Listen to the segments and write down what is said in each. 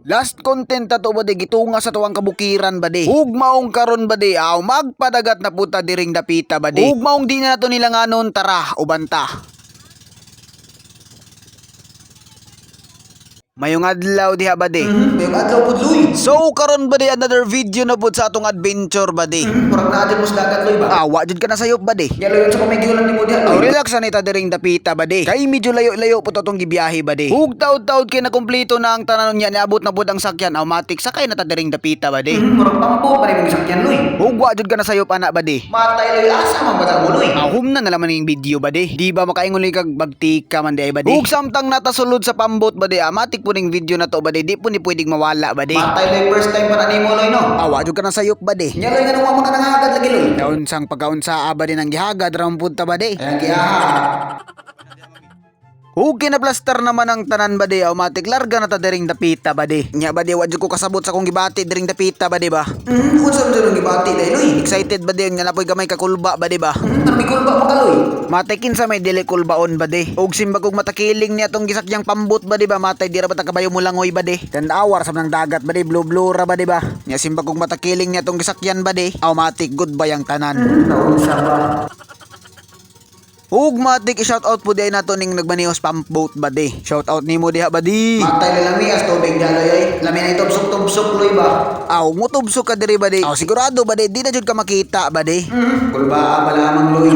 Last content ta to bade, gitunga sa tuwang kabukiran bade. Ug maong karon bade, aw magpadagat na puta diring dapita bade. Ug maong di na nato nila nganon, tara ubanta. Mayong adlaw diha bade. Mayong adlaw pud, Loy. So karon bade, another video na pud sa atong adventure bade. Murag naa mo sa dagat, Loy, ba? Ah, wa jud ka na sayop bade. Nya, Loy, unsa pa may gihulat nimo diha, Oh, Loy? relax na ta diring dapita bade. Kay medyo layo-layo po to atong gibiyahe bade. Ug taud-taud kay na kumpleto na ang tanan niya, niabot na pud ang sakyan, automatic sakay na ta diring dapita bade. Murag pampo pa rin imong sakyan, Loy. Ug wa jud ka na sayop ana bade. Matay, Loy, asa man ba mo, Loy? Ahum na nalaman ning video bade. Di ba makaingon ni kag bagtika man di ay bade. Ug samtang natasulod sa pambot bade, amatik po ning video na to bade, di po ni pwedeng mawala bade. Matay, Loy, first time pa na nimo, Loy, no? Awa jud ka na sayop bade. Nya, Loy, nganong wa man ka nangagad lagi, Loy? Naunsang pagkaunsa bade nang gihagad ra man pud ta bade. Ayan giyaha. Ug kinaplastar naman ang tanan bade, automatic larga na ta diring dapita bade. Nya bade, wa jud ko kasabot sa akong gibati diring dapita bade ba. Unsa man jud ang gibati dai, Loy? Excited bade, nya napoy gamay kakulba bade ba. May kulba pa ka, Loy. Matay kinsa may dili kulbaon bade. Og simbag og matakiling niya tong gisakyang pambot bade ba, matay di ra ba ta kabayo mulangoy bade. Tandawar sa nang dagat bade, blue blue ra bade ba. Nya simbag og matakiling niya tong gisakyan bade, automatic goodbye ang tanan. Naunsa ba? Ug matik i-shout out po di nato ning nagmanihos pump boat bade. Shout out nimo diha bade. Matay, Loy, lami as tubig diha, Loy, oy. Lami na itubsok-tubsok, Loy, ba? Aw, mutubsok ka diri bade. Aw, sigurado bade, di na jud ka makita bade. Kulba pa lamang, Loy.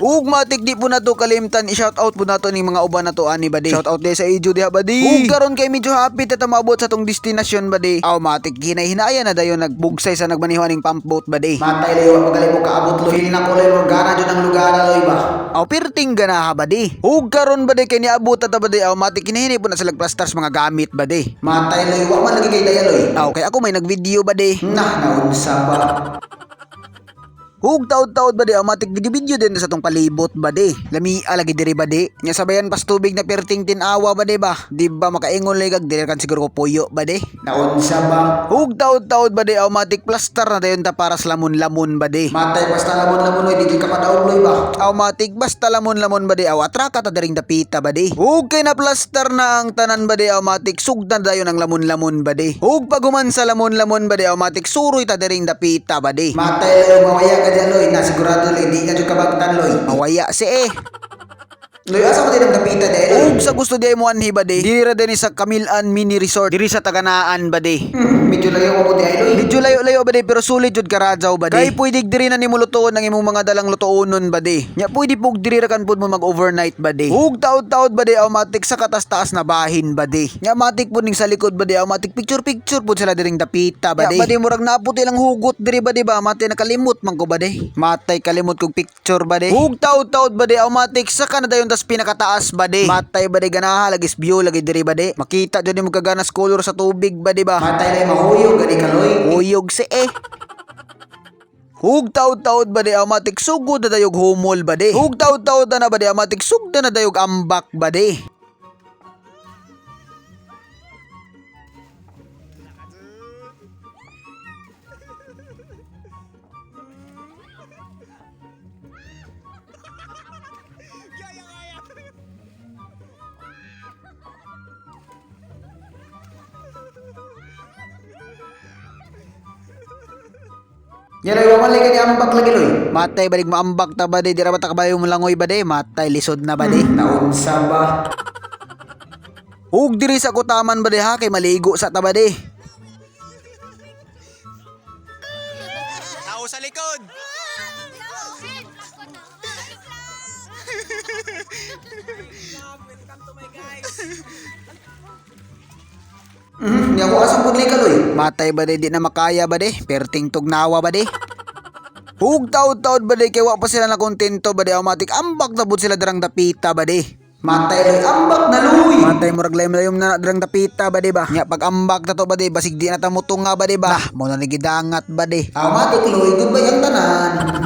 Ug matik di po nato kalimtan i-shout out po nato ning mga uban nato ani bade. Shout out di sa ijo diha bade. Ug karon kay medyo happy ta maabot sa tong destinasyon bade. Aw matik hinay-hinaya na dayon nagbugsay sa nagmaniho aning pump boat bade. Matay, Loy, wa pagali mo kaabot, Loy. Feel na ko, Loy, murag gana jud ang lugar, Loy, ba? Aw pirting ganaha bade. Ug karon bade kay niabot ta bade, aw matik hinihini po na sila plastar sa mga gamit bade. Matay, Loy, wa man lagi kay daya, Loy. Aw kay ako may nagvideo bade. Nah, naunsa ba? Hug taod-taod ba di, automatic video-video din sa tong palibot ba di. Lami lagi diri ba di. Nya sabayan pas tubig na perting tinawa ba di ba. Di ba makaingon lay kag diri kan siguro ko puyo ba di. Naunsa ba? Hug taod-taod ba di, automatic plaster na dayon ta para sa lamon-lamon ba di. Matay, basta lamon-lamon, Loy, di jud ka padaog, Loy, ba? Automatic basta lamon-lamon ba di, aw atraka ta diring dapita ba di. Hug kay na plaster na ang tanan ba di, automatic sugdan dayon ang lamon-lamon ba di. Hug paguman sa lamon-lamon ba di, automatic suroy ta diring dapita ba di. Matay, Loy, mawaya ka diyan, Loy. Na sigurado, Loy, di na jud ka bagtan, Loy. Mawaya si eh. Loy, asa ba din ang dapita dai, Loy? Ug sa gusto di ay mo anhi ba di? Diri ra din sa Kamilan Mini Resort. Diri sa Taganaan ba di? Medyo layo ko di ay, Loy. Medyo layo-layo ba di, pero sulit jud karadyaw ba di? Kay pwede diri na nimo lutoon ang imong mga dalang lutoonon ba di? Nya pwede pug diri ra kan pud mo mag-overnight ba di? Ug taod-taod ba di, automatic sa katas-taas na bahin ba di? Nya matik pud ning sa likod ba di, automatic picture-picture pud sila diring dapita ba di? Nya ba di murag naputi lang hugot diri ba di ba? Matay nakalimot man ko ba di? Matay kalimot kog picture ba di? Ug taod-taod ba di, automatic sa kana dayon tas pinakataas ba di? Matay ba di, ganaha lagi view lagi diri ba di? Makita jud nimo kaganas color sa tubig ba di ba? Matay, Loy, mahuyog gani ka, Loy. Uyog si eh. Hug taod-taod ba di, automatic sugod na dayog humol ba di. Hug taod-taod na ba di, automatic sugda na dayog ambak ba di. Nya, Loy, wa man lagi ka ambak lagi, Loy. Matay balig maambak ta ba di, di ra ba ta kabayo molangoy ba di, matay lisod na ba di. Naunsa ba? Hug diri sa kutaman ba di ha, kay maligo sa ta ba di. Tao sa likod! Nya ko asa pud ka, Loy? Matay ba di, di na makaya ba di, perting tugnawa ba di. Hug taod-taod ba di, kay wa pa sila na kontento ba di, automatic ambak na pud sila dirang dapita ba di. Matay, Loy, ambak na, Loy. Matay murag layom-layom na dirang dapita ba di ba? Nya pag ambak na to ba di, basig di na ta mutunga ba di ba? Nah, mo na ni gidangat ba di. Automatic, Loy, goodbye ang tanan.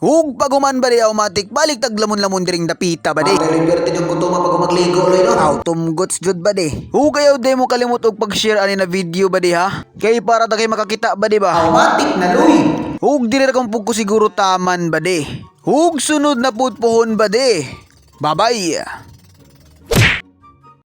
Ug paguman ba di, automatic balik tag lamon-lamon diring dapita ba di. Pare perti yung kutuma pag magligo, loy, no. Autumgots jud ba di. Ug ayaw di mo kalimot og pag-share ani na video ba di ha. Kay para ta kay makakita ba di ba. Automatic na, loy. Ug dili ra kong pug ko siguro taman ba di. Ug sunod na pud pohon ba di. Bye-bye.